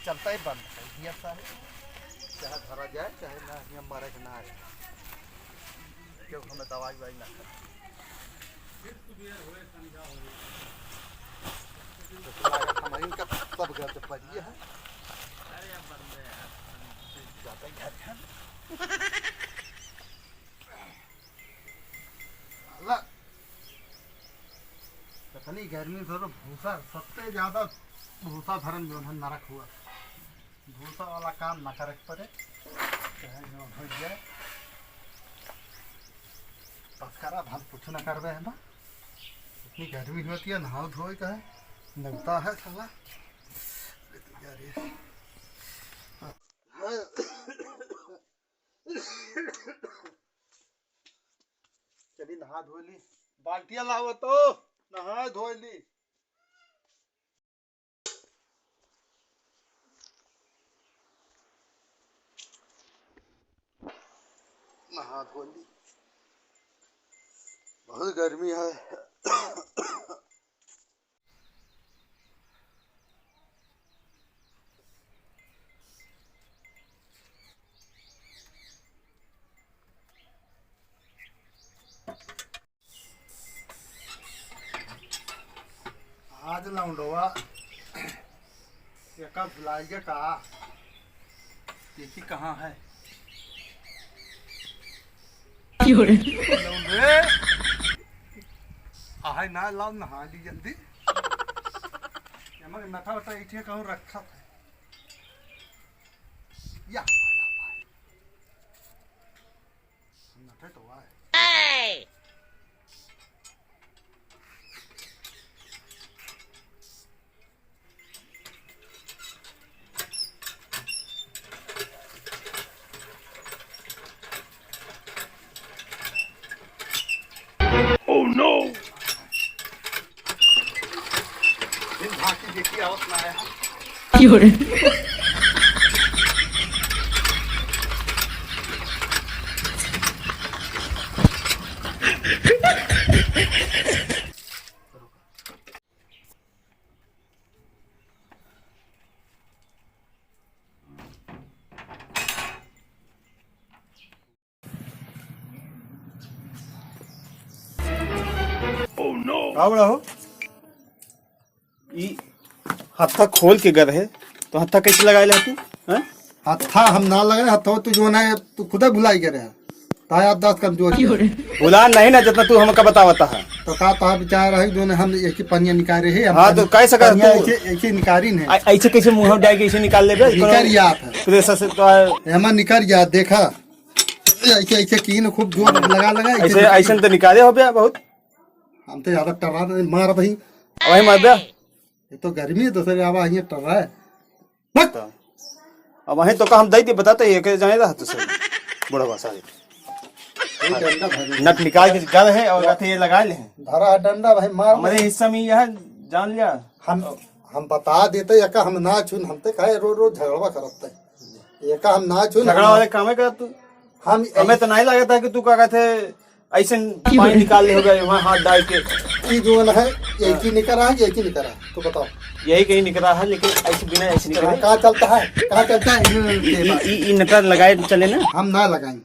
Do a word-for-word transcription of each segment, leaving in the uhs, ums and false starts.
चलता ही बंद है, हियाँ सारे चाहे धरा जाए, चाहे ना, हियाँ मरे के ना आए, क्यों हमें दवाई ववाई ना करे। तो लागत हमारी इनका सब घर से परिये है। जाता ही घर है। साला, इतनी गर्मी से तो भूसा, सबसे ज्यादा भूसा धरन जौन है नरक हुआ। भूसा वाला काम ना करे के पड़े, चाहे जौन हो जाए। बस करा, अब हम कुछ ना करबे है ना। इतनी गर्मी होती है, नहाओ धोए का है, नौता है साला। अरे, चली नहा धो ली, बाल्टिया लावत हो, नहा धो ली। नहा धो ली, बहुत गर्मी है। आज लौंडवा एका भुलाइगे का? देखी कहाँ है? क्यों रे? लौंडे, आहे ना, लाओ नहा ली जल्दी। एमक नटा वटा इठे कहूँ रखा है। या, या, या। नटे तो आए। Oh no! दिन भाग के देखिए, आवत ना आया। क्यों रे? का बड़ा हो? ई हत्था खोल के गर है, तो हत्था कैसे लगाए ले तू? हैं? हत्था हम ना लगाए, हत्था तू जौन है, तू खुदा भुलाई गे रहे। ता याददाश्त कमजोर है। भुला नहीं ना, जितना तू हमका बतावता है। तो का ता विचार है, जौन हम एक ही पनिया निकाले है, हम हाँ, तो पन-, कैसे कर पनिया तू? ऐसे, ऐसे निकाली नहीं। ऐ-, ऐसे कैसे मुँह डाल के ऐसे निकाल लेबे? निकल जात है। प्रेशर से तो है। एमा निकल जात, देखा। ऐसे, ऐसे कीन खूब जोर लगा, लगा, ऐसे ऐसे, निकल ऐसे तो निकाले हो बे बहुत। हम तो ज्यादा टर्रा नहीं, मार भाई। अब वही मार बे। ये तो गर्मी है, दूसरे आवा ये टर्रा है। हट। तो अब वहीं तो का हम दई दे, बताते ये के जाने रहा तो सही। बुढ़वा सारे। ये डंडा भाई। नट निकाल के गल है और कहते ये लगा ले हैं। धरा है डंडा भाई, मार। हमारे हिस्सा में यह है, जान लिया। हम, हम बता देते या का हम ना छुन, हम ते काहे रोज रोज झगड़वा करत है। ये का हम ना छुन, झगड़ा हम वाले कामे कर तू। हम हमें तो नहीं लगता कि तू का कहते ऐसे पानी निकाल ले होगा वहाँ हाथ डाल के। ई जौन है, यही की निकरा है, यही की निकरा है, तो बताओ। यही कहीं निकरा है, लेकिन ऐसे बिना ऐसे निकले। कहाँ चलता है, कहाँ चलता है? ई, ई, ई, ई नटा लगाए तो चले ना। हम ना लगाएं,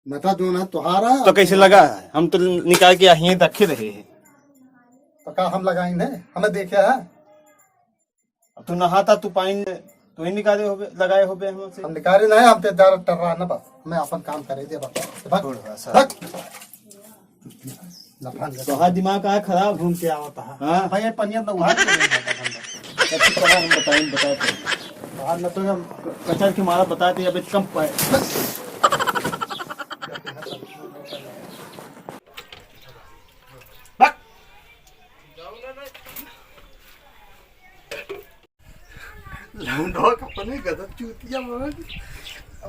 नटा जौन है तोहारा। तो कैसे लगा है? हम तो निकाल के यहीं रखे रहे हैं। तो का हम लगाएं ने? हमें देखे है? अब तू नहाता, तू पानी तू ही निकाले होबे, लगाए होबे हमसे। हम निकाले नहीं, हम ते दार टर्रा ना बस, हमें अपन काम करे दे बस। भाग। छोड़ बस। भाग। लफंग। तोहार दिमाग का खराब घूम के आवता है। हाँ। भाई, ये पनिया तो वहाँ के नहीं जाता बंदा। अच्छा, पढ़ा हम बताएं, बताते हैं। बाहर न तो हम कचर के मारा बताते, अबे कम पाए। भाग। लौंडवा का अपने गदर चूतिया मार।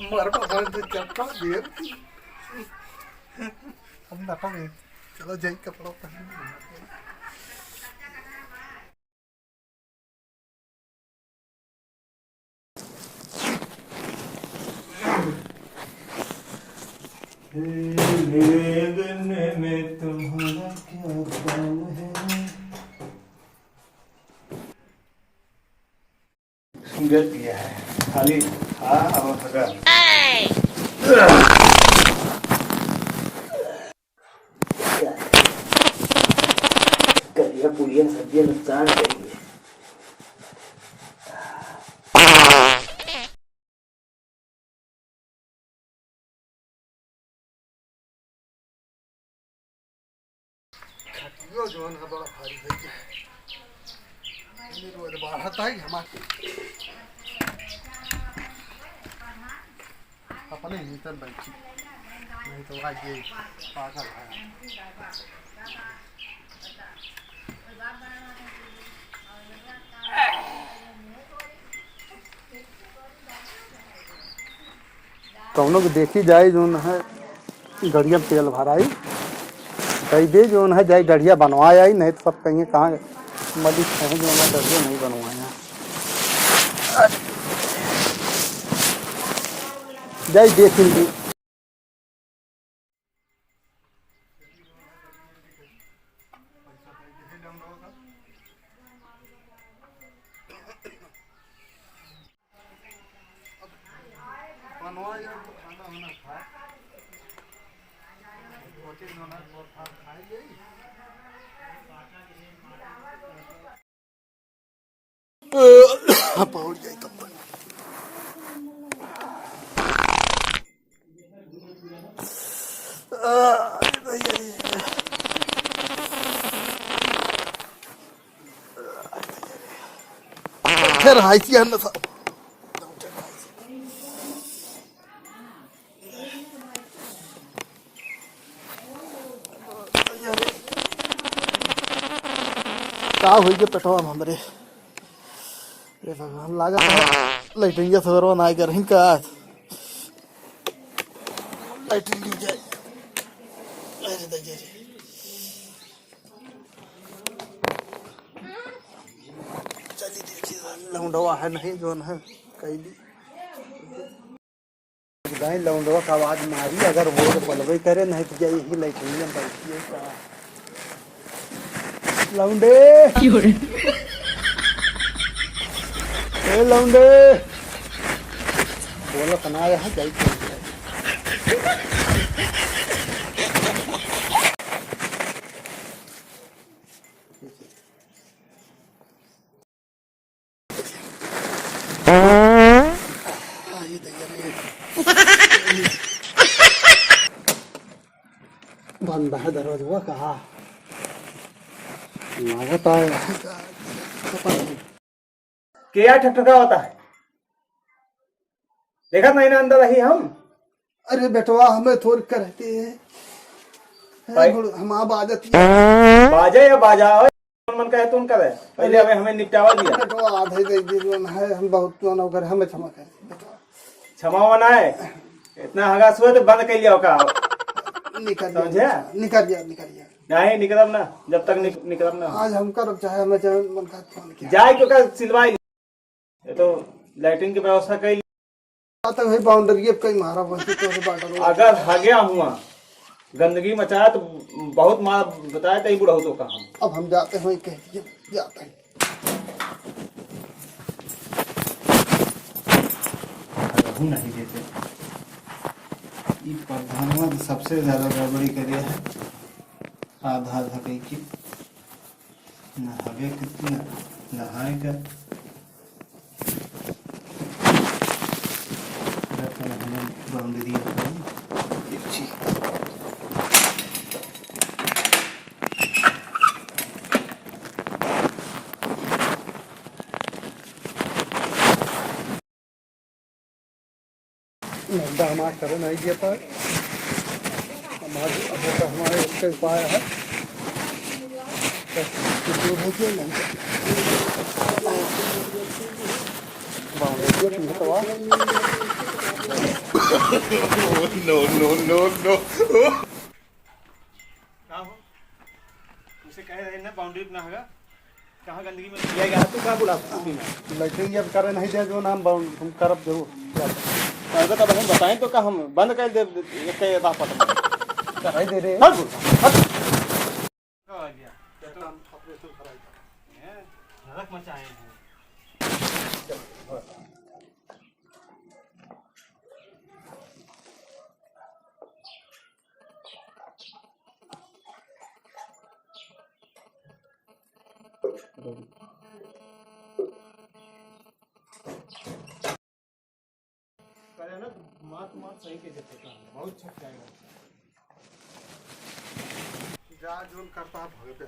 मरबा बन तो चप्पा देर। हम ना पावे। चलो जाई कपड़ा पहन। लेगन में तुम्हारा क्या काम है? दिया है, खाली खा और हगा। करिया पुड़िया सब्जियां नुकसान करिए। खटियो जौन है बड़ा भारी है। ये रोज बाढ़त आई हमार। अपने ही तन बैठी, नहीं तो आज ये पागल है। कौनो के देखी जाए जौन है गड़िया में तेल भराई, कही दे जौन है जाई गड़िया बनवाए आई, नहीं तो सब कहिए कहाँ मलिक है जौन है गड़िया नहीं बनवाया। जाई देख लीजिए। पहुंच जाए तब तक। फिर हाइसी है ना साहब। का होई के पेटवा में हमरे? रे भगवान, लागत है लैट्रिन के सवेरवा ना आए करही का। लैट्रिन भी जाए। अरे दादा रे। चली देखी, लौंडवा है नहीं, जौन है, कैली। दाई लौंडवा का आवाज मारी, अगर वो तो बलबे करे, नहीं तो क्या यही लैट्रिन में बैठी है का? लौंडे! क्यों रे? ए लौंडे! बोला कना आया है, जाई कौन जाए? बंद है दरवाजा, कहा लागत है। के यार ठकठकावत है? देखत नहीं ना अंदर रही हम। अरे बेटवा, हमें थोड़ी करते हैं। हैं, भाई। गुड़-, हम आप आदत बाजा या बाजा, ओए, मन कहे तुम करे। पहले अरे। हमें, हमें निपटावा दिया। बेटवा, आधे दे दे, जो है, हम बहुत जो ना करे, हमें क्षमा कर दे, बेटवा। क्षमा होना है। इतना हगास हुआ तो बंद कर लिया का। निकल गया, समझे? निकल गया, निकल गया। नहीं निकलब ना, जब तक निक-, निकलब ना। आज हम करब चाहे हमें चाहे मन का फोन किया। जाए क्यों का सिलवाई। ये तो लैट्रिन की व्यवस्था कई। बात है भाई, बाउंड्री अब कई मारा बस तो से बॉर्डर। अगर हगया हुआ, गंदगी मचाया तो बहुत मार बताया कई बुढ़ऊ तो का हम। अब हम जाते हैं, कह दिए, जाते हैं। रहू नहीं देते। ई प्रधानवा तो सबसे ज्यादा गड़बड़ी करे है, आधा आधा कई के। नहावे के, न-, नहाए का। रख ले, हमने बाउंड्री दिया था। जी। मुद्दा हमारा करे नहीं दिया था। हमारे, अब तो हमारे एक ही उपाय है। बस, दूर हो गया नहीं। बाउंड्री तुम तो आ। No, no, no, no। का हो? उसे कह रहे हैं ना, बाउंड्री ना होगा। कहाँ गंदगी में किया गया है, तू का बुला सकती ना? लैट्रिन जब करे नहीं दे, जो नाम बाउंड-, हम करब जरूर। करबे तब हम बताएं तो का हम बंद कर दे, एक के राह पट में। कराई दे रे। हट, हट। का आ गया? तो हम अपने से कराई। हैं? नरक मचाए हैं। करे ना, तो मात, मात सही के देते काम, बहुत छक जाएगा। जा जोन करता है, भगते।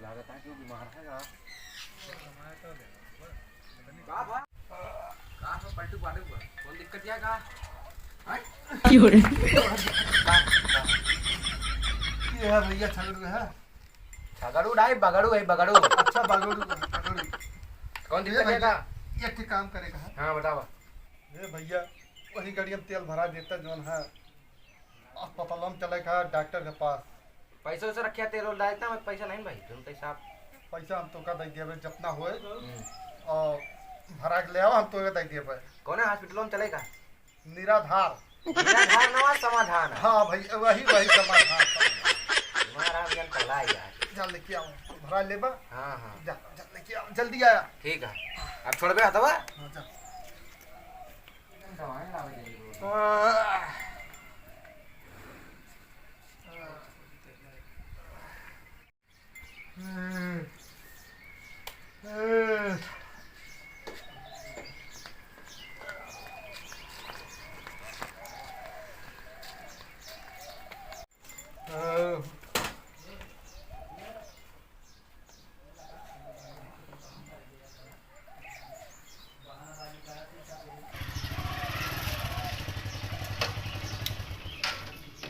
लागत है कि वो बीमार है का? का बा? का बा पलटू पालटू बा? कौन दिक्कत है का? हैं? क्यों रे? ये है भैया, छगड़ू है। छगड़ू नहीं, बगड़ू है, बगड़ू। अच्छा, बगड़ू, बगड़ू। कौन दिक्कत है भैया, का? एक ठे काम करे का है। हाँ, बतावा। ए भैया, वही गाड़ी में तेल भरा देता, जौन है अस्पताल में चले का, डॉक्टर के पास। पैसा वैसा रखिया, तेल उल डालता, मैं पैसा नहीं भाई, तुम पैसा आप पैसा हम तोका दे देबे, जितना होए। हम्म। और भरा के ले आओ, हम तोका दे देबे। कौन है हॉस्पिटल में चले का? निराधार। निराधार नवा समाधान है। हाँ भाई, वही, वही समाधान। तुम्हारा हम जन पगला यार। जा लेके आओ, भरा लेबा। हाँ, हाँ। जा, जा लेके आओ, जल्दी आया। ठीक है, अब छोड़बे हथवा। हाँ, जा।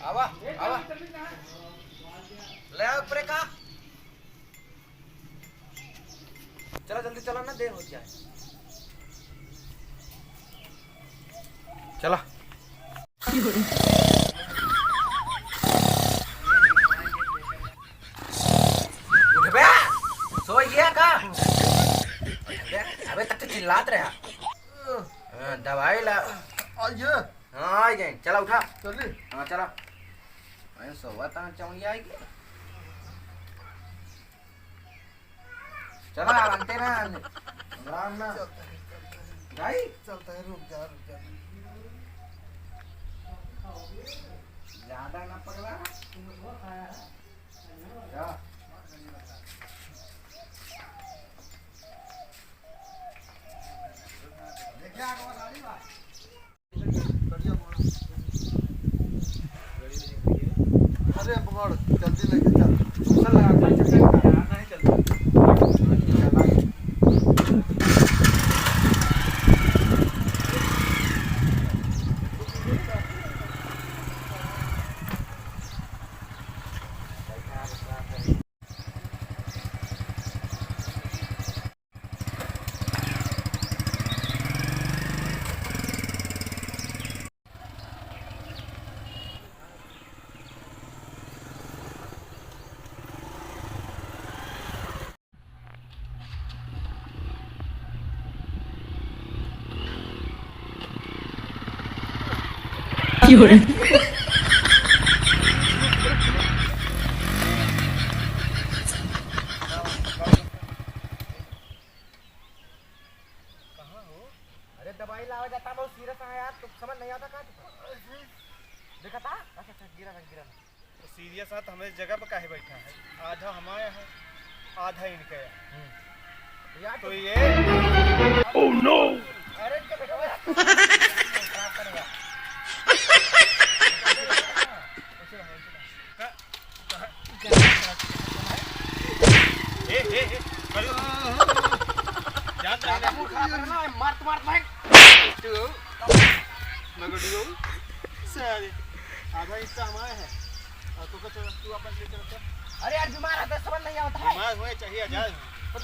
आवा, आवा। ले आओ ऊपरे का। चला जल्दी चला ना, देर हो जाए। चला। उठ बे, सो गया का? उठ बे, अबे तक तो चिल्लात रहा। हाँ, दवाई ला। आइए। हाँ, आ गए। चला उठा। चलिए। हाँ, चला। अरे सोवा ता चौंगी आई के। चला, अंते ना, राम ना। चलता है, चलता है। भाई। चलता है, रुक जा, रुक जा। ज्यादा ना पगला। जा। देखिए, आगे वाला गाड़ी बा। अरे पकड़, जल्दी लेके चल। चल, चल, चल। कहाँ हो? अरे दवाई लावा जाता, बहुत सीरियस है यार, तुम समझ नहीं आता का तुमको? देखा था? अच्छा, अच्छा, गिरा ना, गिरा ना। तो सीरियस है तो हमारे जगह पे काहे बैठा है? आधा हमारे है, आधा इनके है। हम्म। यार तो तुम ये Oh no! अरे इनके बैठो यार। खराब करेगा। ऐसे रहो, ऐसे रहो। ए, ए, ए, अरे। ज्यादा मूड खराब करना है, मार, मार, मार। तू, मगर तू, सारे, आधा हिस्सा हमारा है। और तू का चला, तू अपन ले चला, चल। अरे यार, बीमार है, तो समझ नहीं आता है। बीमार होए चाहिए, आजाद होए। हट,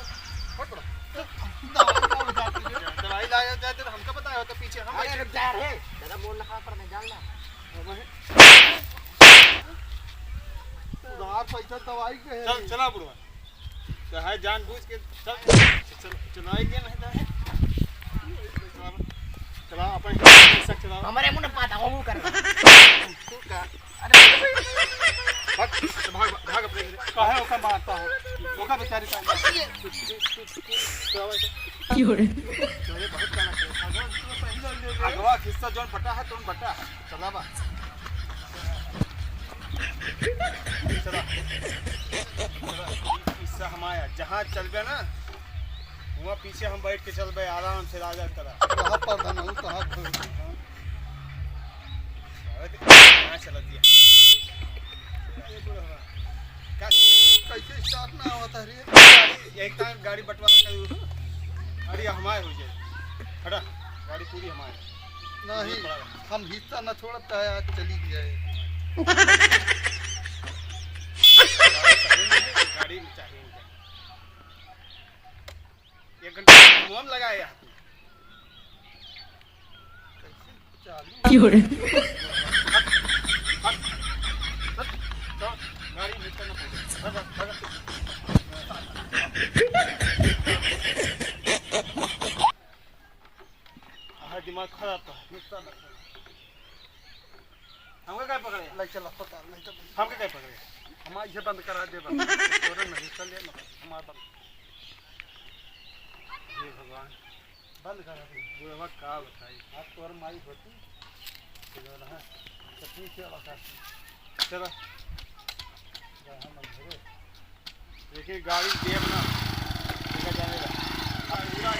हट, हट। दवाई लाओ, जाते हैं। दवाई लाओ, जाते हैं, हमका बताया होता पीछे, हम अरे बैठे। रुक जा रे, ज्यादा मूड ना खराब करना, जान ना। उधार पैसा दवाई के है। चल, चला बुढ़वा। तो है जानबूझ के, चल, चल, चल, चलाएंगे नहीं तो है। चला, अपन हिस्सा चला। हमारे मुंह में पाता, वो मुंह कर। तू का? अरे। भाग, भाग, भाग अपने घर। काहे ओका मारता है? ओका बेचारी का मारता है। क्यों रे? अरे, बहुत काला खेल। अगवा हिस्सा जौन बटा है, तौन बटा है। चला बा। चला। चला। हिस्सा हमारा। जहाँ चलबे ना, वहाँ पीछे हम बैठ के चलबे, आराम से राजा की तरह। वहाँ पर धन, वो कहाँ पर? अरे, कहाँ चलत दिया? का? कैसे start ना होता रे? गाड़ी, एक टाइम गाड़ी बंटवारा करू। गाड़ी हमारे हो जाए। हटा, गाड़ी पूरी हमारे। नहीं, हम हिस्सा ना छोड़ता है, आज चली जाए। गाड़ी चाहिए मुझे। एक घंटा मोम लगाए यहाँ। कैसे चालू? क्यों रे? हट, हट, हट, तो गाड़ी भीतर ना पहुंचे। भागा, भागा। हाँ, दिमाग खराब तो है। गुस्सा मत कर। हमका काहे पकड़े? ले चल अस्पताल, ले चल। हमका काहे पकड़े? हमार इसे बंद करा दे बस। तोरे नहीं चल ले, मगर हमार बंद। हे भगवान। बंद करा दे। बुढ़वा का बताई? आज तोर माई होती, तो जो रहा, तो ठीक है, बता। चलो। जा, हम घरे। देखिए, गाड़ी देब ना, लेकर जाने का। अब पूरा